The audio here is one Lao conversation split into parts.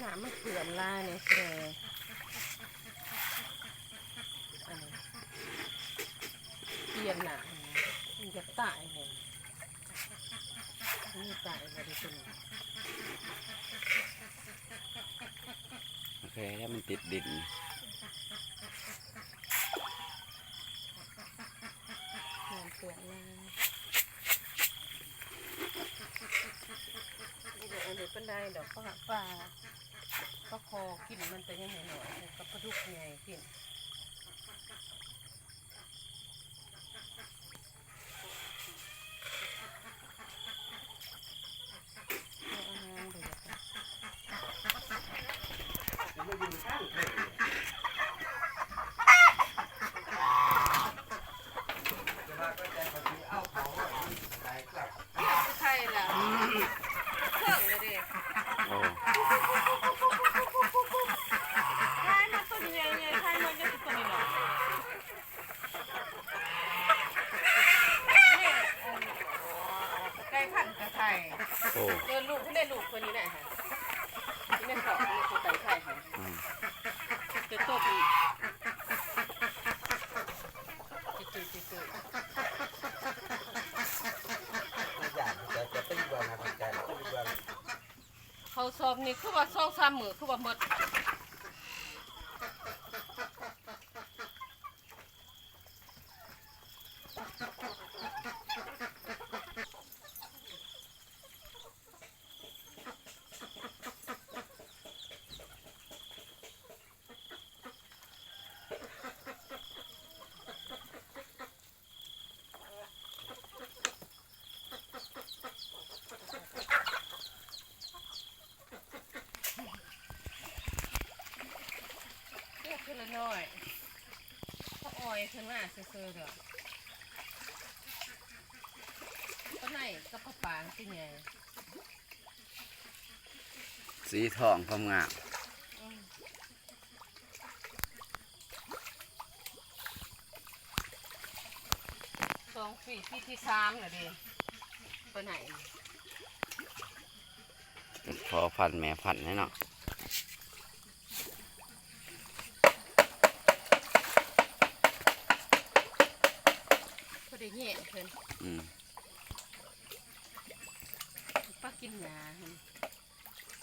ນ້ຳມັນເປື້ອນຫຼາຍນີ້ແຫຼະ ອັນນີ້ ປ່ຽນນ້ຳ ມັນຢາກຕາຍແລ້ວ ມັນຕາຍແລ້ວເດ້ຕົວນີ້ ໂອເຄ ແລ້ວມັນຕິດດິນ. ນ້ຳເປື້ອນມາ ບໍ່ໄດ້ອັນນີ້ປານໃດດອກ ປາ ປາ ປາຄໍກິນມັນແຕ່ຍັງນ້ອຍໆ ກັບປາດຸກໃຫຍ່ກິນ. ໄຂ່ລະ ເຄິ່ງລະເດ້ ໂອ້ ໄຂ່ມາຕົວໃຫຍ່ໆ ໄຂ່ມາຈາກຕົວນ້ອຍໆ. ນີ້ ອັນ ໄກ່ພັນກະໄຂ່ ໂອ້ ເອີ ລູກເພິ່ນເດ້ ລູກເພິ່ນນີ້ນະ ຢູ່ໃນຄອກນີ້ຄືໄກ່ໄຂ່ຫັ້ນ ອືມ ຈະຕົບອີກ ເຂົາສອບນີ້ຄືວ່າສອງສາມມື້ຄືວ່າໝົດ. ເກັບເທື່ອລະໜ້ອຍ ເຂົາອ່ອຍຂຶ້ນມາຊື່ໆດອກ ປາໄນກັບປາປາງຊິໃຫຍ່ ສີທອງຄວາມງາມ ອືມ. ສອງປີ ປີທີສາມລະເດ້ ປາໄນ ເປັນພໍ່ພັນແມ່ພັນແທ້ເນາະ ພໍໄດ້ແຍກເພິ່ນ ອືມ ປາກິນຫຍ້າຫັ້ນ.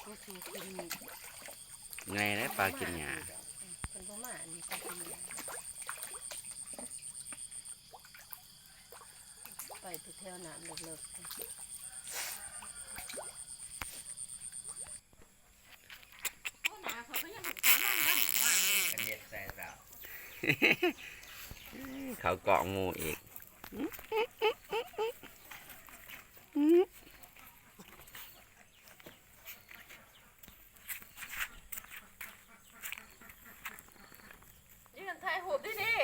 ໂອ້ ຄືເພິ່ນ ໄງແຫຼະປາກິນຫຍ້າ ເພິ່ນບໍ່ມາອັນນີ້ ປາກິນຫຍ້າ ໄປແຖວນ້ຳເລິກໆ ໂອ້ ໜ້າຂ້ອຍກໍຍັງ ເຂົາກອງໝູ່ອີກ. ຢືນຖ່າຍຮູບເດ້ນີ້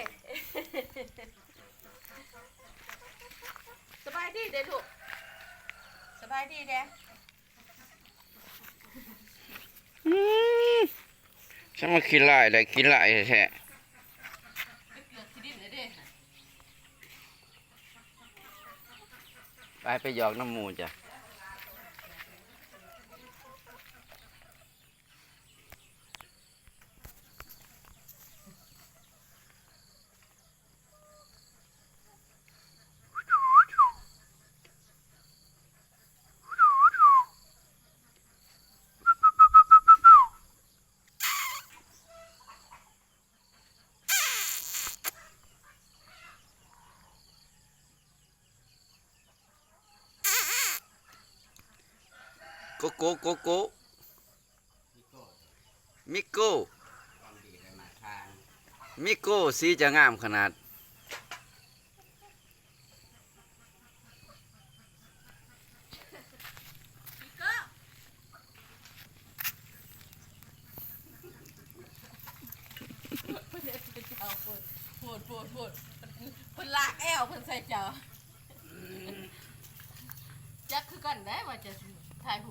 ສະບາຍດີເດ້ລູກ ສະບາຍດີເດ້ ອືມ ຊ່າງມາຂີ້ຮ້າຍແຫຼະ ຂີ້ຮ້າຍແທ້ໆ. ໄປ ໄປຢອກນຳໝູ່ຈ້ະ. ໂກໂກ ໂກໂກ ມິໂກ ມິໂກ ສີຈະງາມຂະໜາດ. ໂພດ ໂພດ ໂພດ ເພິ່ນລາກແອວເພິ່ນໃສ່ເຈົ້າ ຈັກຄືກັນໄດ໋ວ່າຈະຖ່າຍຮູ